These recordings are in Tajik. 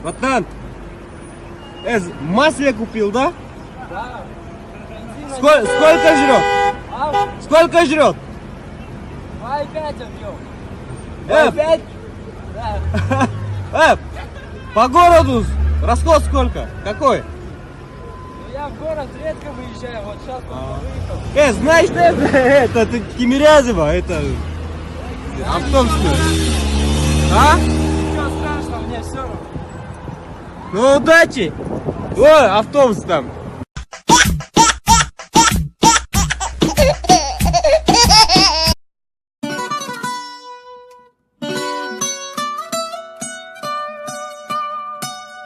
Братан, масло купил, да? Да. Сколько жрет? А? Сколько жрет? 2,5 объем. 2,5? Да. По городу расход сколько? Какой? Ну, я в город редко выезжаю, вот сейчас только выехал. Знаешь, это Тимирязево, это автобус. А? Ничего страшного, мне все равно. Ну, удачи! Ой, автобус там.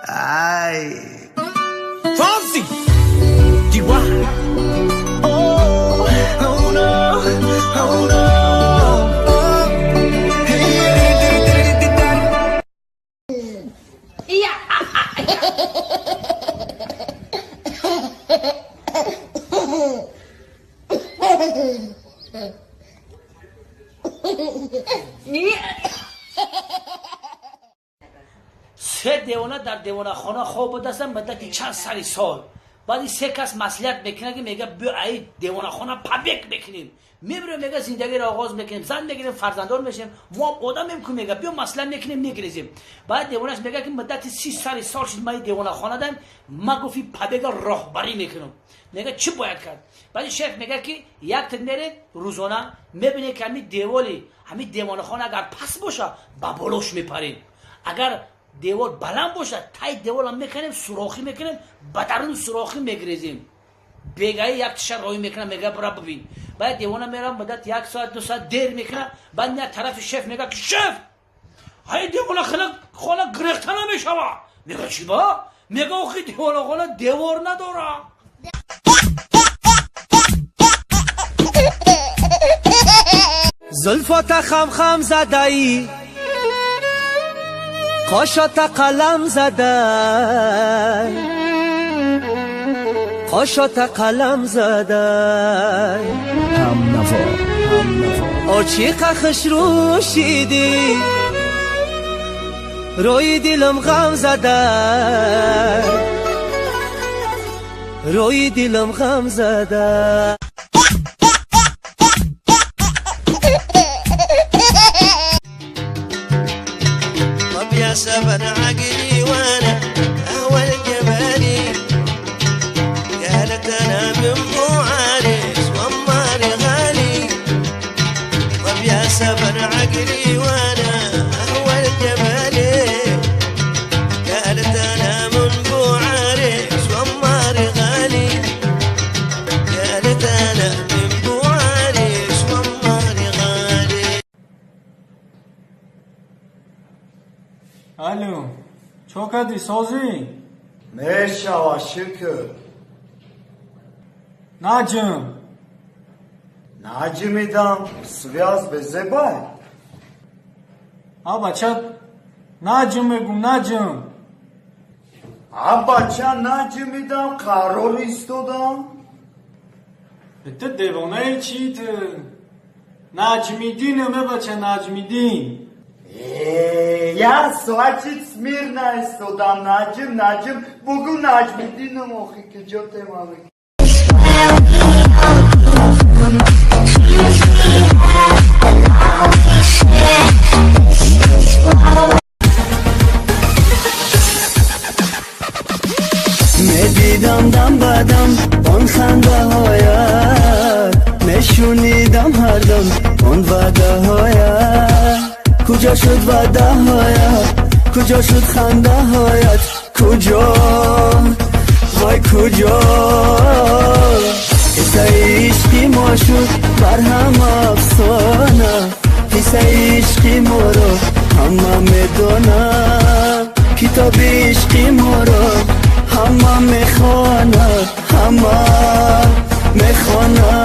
Ay. Fonsi. Chihuahua. Oh, oh no, oh no. Се девона дар девонахона хоб будастанд муддати чанд сари сол. Баъди се кас маслиҳат мекунад, ки мега, биё, ай девонахона побег мекунем, мебирем, мега, зиндагиро оғоз мекунем, зан мегирем, фарзанддор мешавем, мо одамем ку, мега, биё, маслиҳат мекунем, мегирезем. Баъд девонаш мега, ки муддати 30 сари сол шуд ма девонахона дам, ма гуфти побега роҳбарӣ мекунам. Мега, чӣ бояд кард? Баъди шеф мега, ки як тин меред, рӯзона мебинед, ки ҳамин деволи ҳамин девонахона агар паст боша, ба болош мепарем, агар девор баланд бошад, тай деворам мекунем, сурохӣ мекунем, ба дарун сурохӣ мегирезем. Бегаи як тиша роҳӣ мекунам, мега, бира бибин. Баъд девона мерам, муддат як соат, 2 соат дер мекунам. Баъд меяд тарафи шеф, мега, ки шеф, ҳай девона хона гирехта намешава. Мега, чӣ ба? Мега, охи девонахона девор надора. Зулфота хам хам задаи, қошота қалам задай, қошота қалам задай. Ҳамнаво, ҳамнаво. Очиқа хушрӯ шидӣ, рӯи дилам ғам задай, рӯи дилам ғам задай. طب يا سفر عقلي وانا اهوى الجمالي، قالت انا من بو عريس وماري غالي. طب يا سفر عقلي وانا اهوى الجمالي، قالت انا من بو عريس وماري غالي، قالت انا من بو عريس وماري غالي. Алло, чо кардӣ, созӣ? Мешава, шукр. Наҷм. Наҷмидам, связь безебай. А бача, наҷм мегум, наҷм. А бача, наҷмидам, қарор истодам. Ту девонаи чӣ ту? Наҷмиддинам, е бача, Наҷмиддин. Э, я соати смирно истодам, наҷм, наҷм, бугу Наҷмиддинам, охи куҷо темаме. Медидам дам ба дам он хандаҳоят, мешунидам ҳардам он ваъдаҳоят. Куҷо шуд ваъдаҳоят, куҷо шуд хандаҳоят, куҷо, вой, куҷо? Қиссаи ишқи мо шуд бар ҳама афсона, қиссаи ишқи моро ҳама медонад, китоби ишқи моро ҳама мехонад, ҳама мехонад.